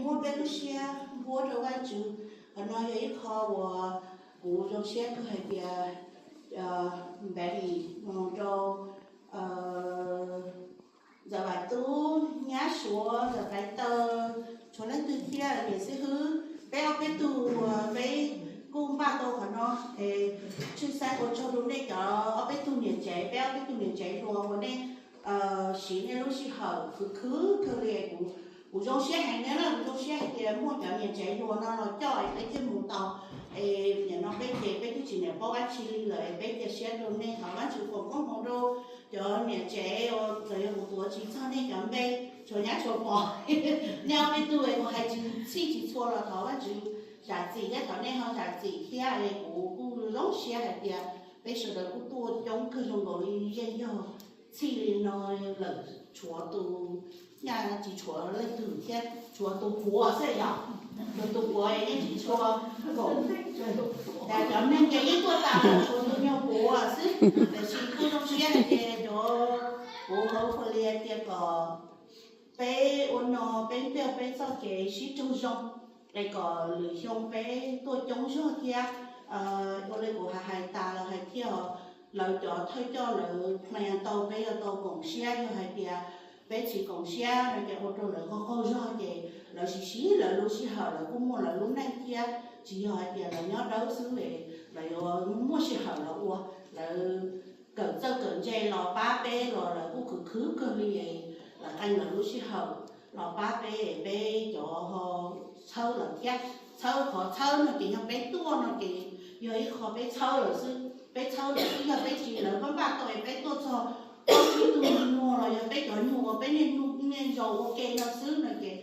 Muab peb lub siab npuab rau Vajtswv. Qhov no yog ib qho uas kuv zoo siab kawg hais tias Npav Lis mus rau Ntxawm Vam Tub, nyab Suav, Ntxawm Faiv Taw, tshuav leej twg thiab niam xib hwb, peb ob peb tug uas peb kuj npaj tau qhov no es tshwj xeeb ua tsaug rau nej cov ob peb tug niam tsev, peb ob peb tug niam tsev hluas uas nej siv nej lub sij hawm khwv khwv kawg li. Kuv, kuv zoo siab heev na, kuv zoo siab hais tias muaj cov niam tsev hluas no los coj es peb thiaj mus tau. Es nim no peb ces peb twb tsis niam paub dab tsi li lawm es peb cia siab rau nej, thov Vajtswv foom koob hmoov rau cov niam tsev uas txawm yog kuv tuav tsis txog nej cov npe, tshuav nyab tshuav pog, nej ob peb tug es kuv hais tsis txhij tsis txhua los thov Vajtswv zam txim thiab, thov nej ho zam txim thiab es kuv kuj zoo siab hais tias peb sawv daws kuj tuaj coob kawg zoo nkaus li yeej yog txhij li no lawm, tshuav tus, nyaj tsis tshuav leej twg thiab, tshuav tus puav xwb yom. Tus, tus puav yeej tsis tshuav, cov neeg ces yeej tuaj tas, tshuav tus nyuag puav xwb. Tiam sis kuj zoo siab hais tias cov, kuv hauv fam li tias kom peb ua no peb ntiaj peb txoj kev sib raug zoo, es kom lwm xyoo peb tuaj coob zog thiab. Ua li kuv hais tas los hais thiab, lawv cov thawj coj lawv plan tau peb yuav tau koom siab, yog hais tias peb tsis koom siab no ces ua rau lawv qaug qaug zog ces lawv siv siv lawv lub sij hawm, lawv kuj muaj lawv lub neej thiab. Tsis yog hais tias lawv nyob dawb xwb es lawv yuav muaj sij hawm los ua, lawv kawm txawj kawm ntse los pab peb los lawv kuj khwv khwv kawg li es lawv qee lawv lub sij hawm los pab peb, peb cov ho txhawb lawm thiab. Txhawb, qhov txhawb no ces yog peb tuaj no ces yog ib qho peb txhawb lawm xwb, peb txhawb lawm xwb, yog peb tsis, lawv pab npaj tau es peb tuaj txog ob peb tug nyuag los yog peb cov nyuag uas peb niaj hnub niaj zaus ua ke no xwb no ces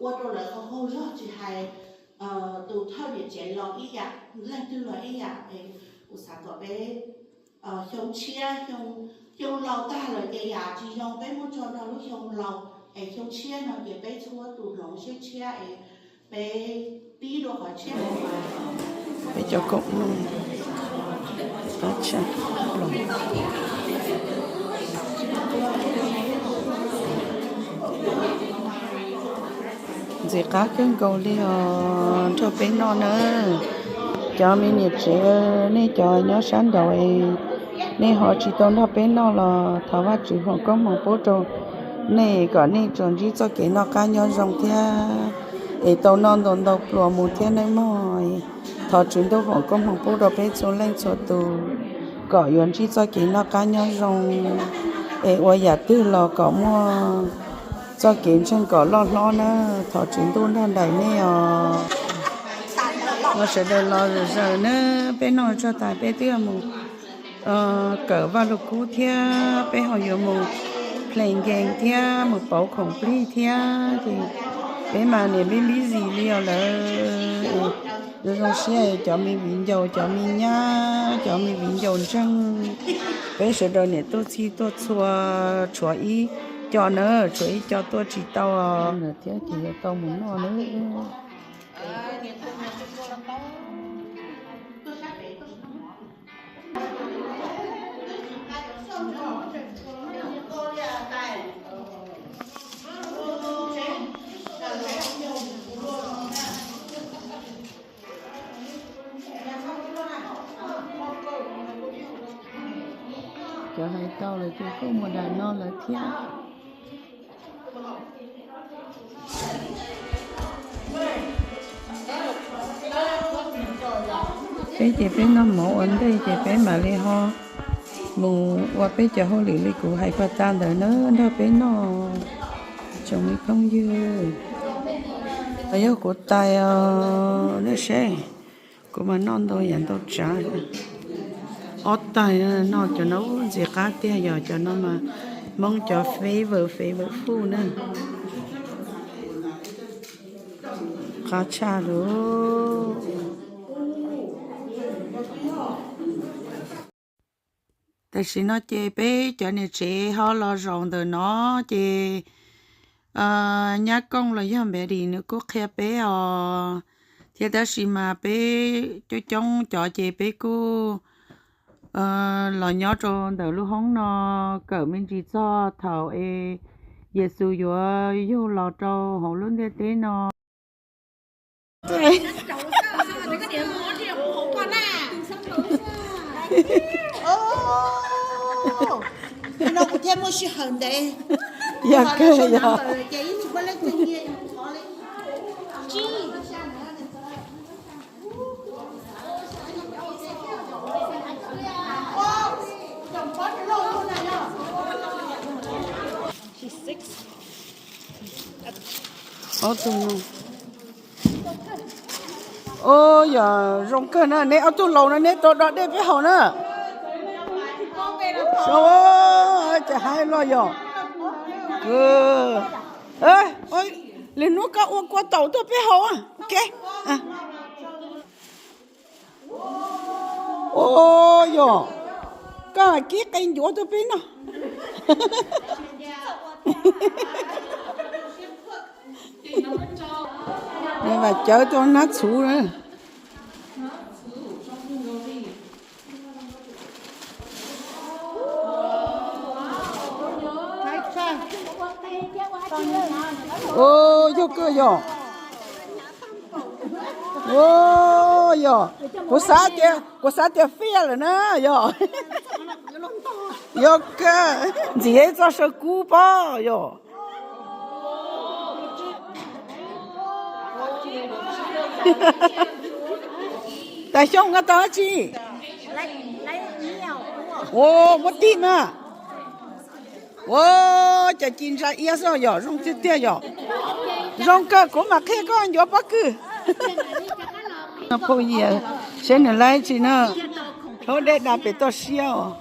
ua rau lawv qaug qaug zog, tsis hais tus thawj niam tsev los ib yam, leej twg los ib yam. Es kuv xav kom peb xyoo tshiab, xyoo laus tag lawm ces yam tsis zoo peb muab tso rau lub xyoo laus, es xyoo tshiab no ces peb txhua tus hloov siab tshiab es peb pib dua qhov tshiab. Peb cov koom mloog qab tshaj los ntxim qab kawg nkaus li os, nrog peb noj na. Cov me niam tsev, nej cov nyob sab nraud, nej ho tsis tau nrog peb noj los thov Vajtswv foom koob hmoov pub rau nej kom nej tsuas ntsib txoj kev noj qab nyob zoo thiab, es tau noj ntau ntau pluas mus thiab nawb mog. Thov Tswv Ntuj foom koob hmoov pub rau peb txhua leej txhua tus kom yuav ntsib txoj kev noj qab nyob zoo, es ua yam twg los kom muaj txoj kev ntseeg kom loj hlob na. Thov Tswv Ntuj nrog nraim nej os. Los sawv daws los zawm zawm na, peb noj tsuag tas peb twb mus kawm Vaj Lug Kub thiab peb ho yuav mus plees nkees thiab mus pauv khoom plig thiab ces peb mas niam npib npib zis li os lawm. Zoo zoo siab cov me viv ncaus cov me nyab cov me viv ncaus ntseeg, peb sawv daws niam tuaj txhij tuaj txhua, tshuav ib co na, tshuav ib co tuaj tsis tau thiab ces yuav tau mus noj na. Cov hais tau lawm ces kuj mus daim no lawm thiab. Peb ces peb noj mov ua ntej ces peb mam li ho mus ua peb cov hauj lwm li kuv hais puag ta ntawd na, nrog peb noj tsoom me phooj ywg. Yog kuv tais os, nej seb, kuv mas noj ntau yam ntau tsav. Ob tais no cov no ntxim qab tiag, yog cov no mas Hmoob cov favorite favorite food na. Qab tshaj lawm. Tam sim no ces peb cov niam tsev ho los zaum ntawm no ces nyab Kooj los yog Npav Lis nws kuj qhia peb os, thiab tab sis mas peb coob coob cov ces peb kuj los nyob rau ntawm lub hoob no kawm me ntsis txog thaum es Yexus yuav yug los rau hauv lub ntiaj teb no. No kuv thiaj muaj sij hawm ntev. Yog kawg yog. Ob tug no. Yog zoo kawg na, neb ob tug laus no neb tau do dej peb haus na. Cas haib loj yog. Li hnub koj ua kua taum tuaj peb haus. Yog, koj kib qe ncuav tuaj peb noj. Vam cawv tau nab txhuv na. Yog kawg yog. Yog, kuv xav tias, kuv xav tias fiaj lawm na yog. Yog kawg, ntxim txoj saw kub pob yog. Tas Xyooj, koj tau dab tsi? Ua muab tij mas. Ua cas ci ntsa iab xwb yog, zoo tiag tiag yog. Zoo kawg, kuv mam qhia koj ncuav pob kws. Phooj ywg, saib nws laib tsi na, hlaub dej da pem toj siab os.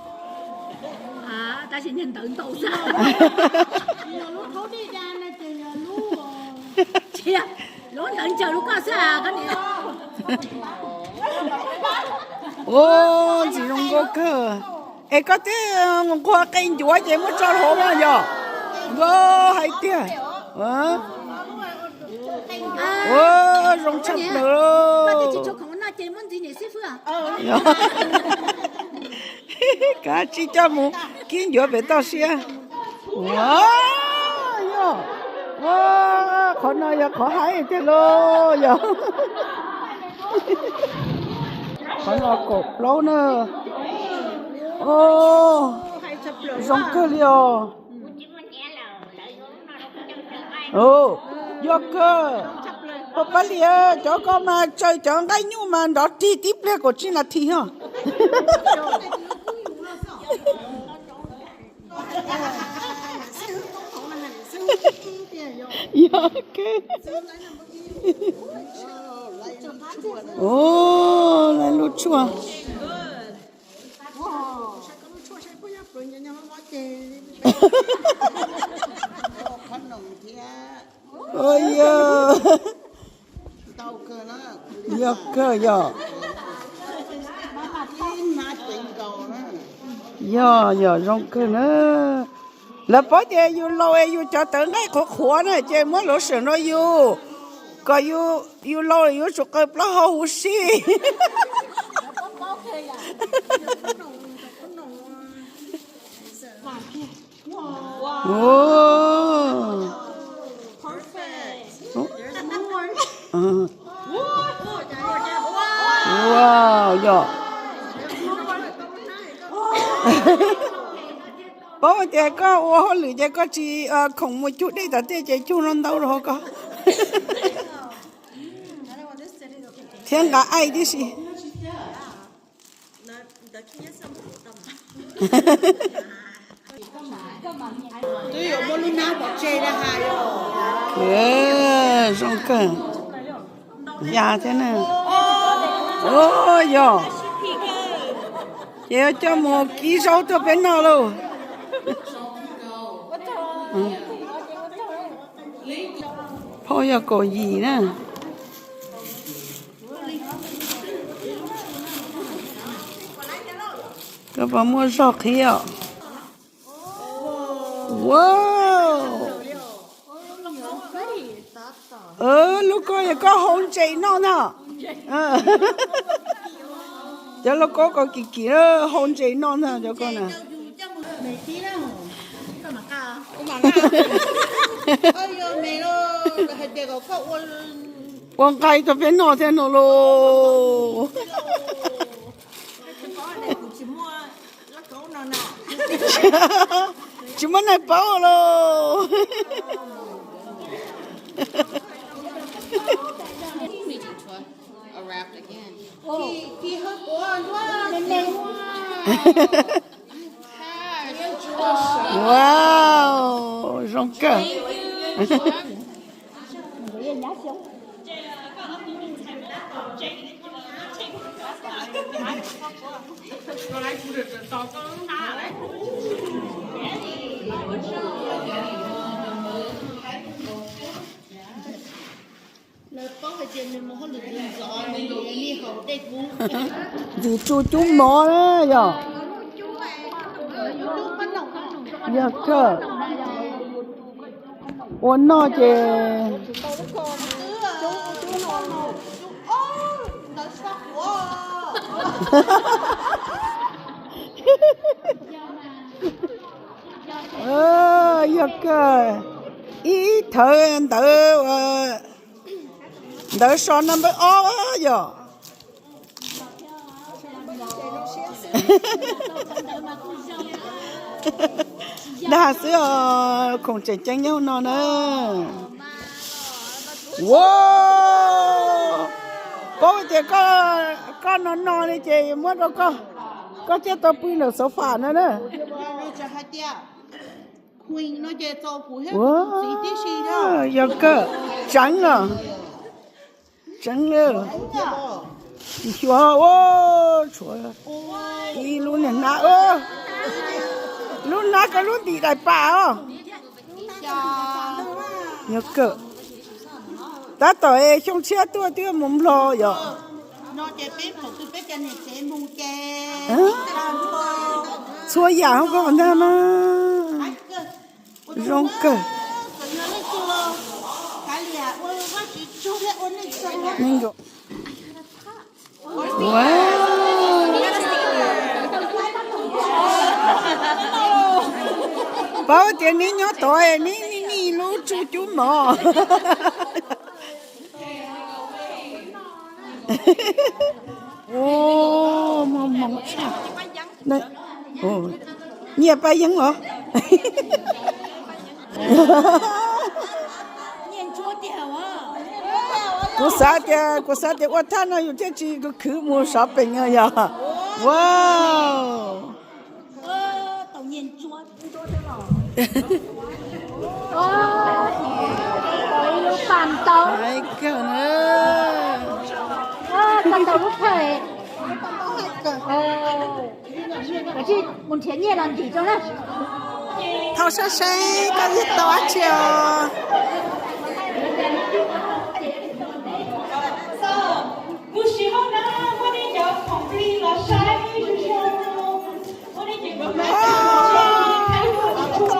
Ua ntxim zoo nkauj kawg. Es koj twb nquag qe ncuav ces muab tso hauv no yog. Nkauj hais tiag. Ua zoo tshaj plaws. Kav tsij coj mus kib ncuav pem toj siab. Ua, yog, ua, qhov no yog qhov haib tiag lauj yog. Qhov no kaum plaub na. Ua, zoo kawg li os. Yog kawg. Pab Lias, cov ko mas tsaws cov nqaij nyuj mas nrov rig tib pliag kaum tsib nas this os. Yog kawg. Ua, lub tshuaj. Yog, yog kawg yog. Yog, yog zoo kawg na. Lawv paub tias yus laus es yus cov tawv nqaij qhuav qhuav na ces muab lotion rau yus, kom yus laus yuav tsum qaws plaub hau huv si. Yog. Paub tias koj ua hauj lwm ces koj tsis khoom mus cug dej tom tej ces cug no ntau rau hauv ko. Thiab nqa aij tib si. Twb yuav muab lub nab pov tseg na hais. Zoo kawg. Ya thiab na. Ua yog, ces yuav coj mus kib zaub tuaj peb noj lauj. Phauj yog kaum yim na. Koj puas muaj zog qhib os? Wow. Lub ko yog koj hau ntses noj ntag. Cov lauj kaub ko kim kim hau ntses noj ntag cov ko na. Hais tias kom koj ua Ua nqaij rau peb noj thiab no los. Tsis muaj neeg paub los. Wow, zoo kawg. Ntxim tsu cub mov na yog. Yog kawg. Ua noj ces yog kawg. Ib thawv ntawv, ntawv so number ob yog. Dag xwb os, khoom tseem ceeb nyob no na. Ua, paub tias koj no no li ces muab rau koj, koj thiaj tau pw ntawm sofa no na. Ua, yog kawg, tseev os. Tseev lawm. Xyuas, tshuav ib lub niag hnab, lub hnab koj lub ntim daim pam os. Yog kawg. Tab tom xyoo tshiab tuaj twb mus Nplog yom. Txhua yam hauv koj ntag mas. Zoo kawg. Paub tias neb nyob tod neb nij nij lub tsu cub mov. Muaj hmoov tshaj. Nyiaj paj yeeb los? Kuv xav tias, kuv xav tias ua thaj no yus thiaj tsis khwv mus shopping yog. Wow. Ib lub pas ntaus. Koj ntaus lub phawj. Mus nrhiav nyiaj los ntim rau na. Thaum saib saib koj yeej tau dab tsi os.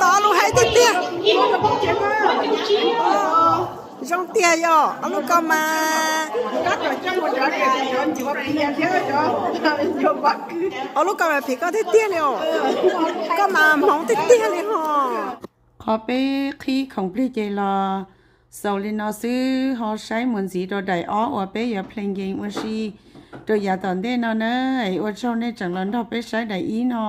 Tau ob lub haib tiag tiag. Zoo tiag yog ob lub ko mas. Ob lub ko mas phim koj tiag tiag li os. Koj mas hmoov tiag tiag li hos. Qhov peb qhib khoom plig ces los xaus li no xwb, ho saib mus ntxiv rau daim ob uas peb yuav play game ua si rau yav tom ntej no na. Es ua tsaug nej tseem los nrog peb saib daim ib no.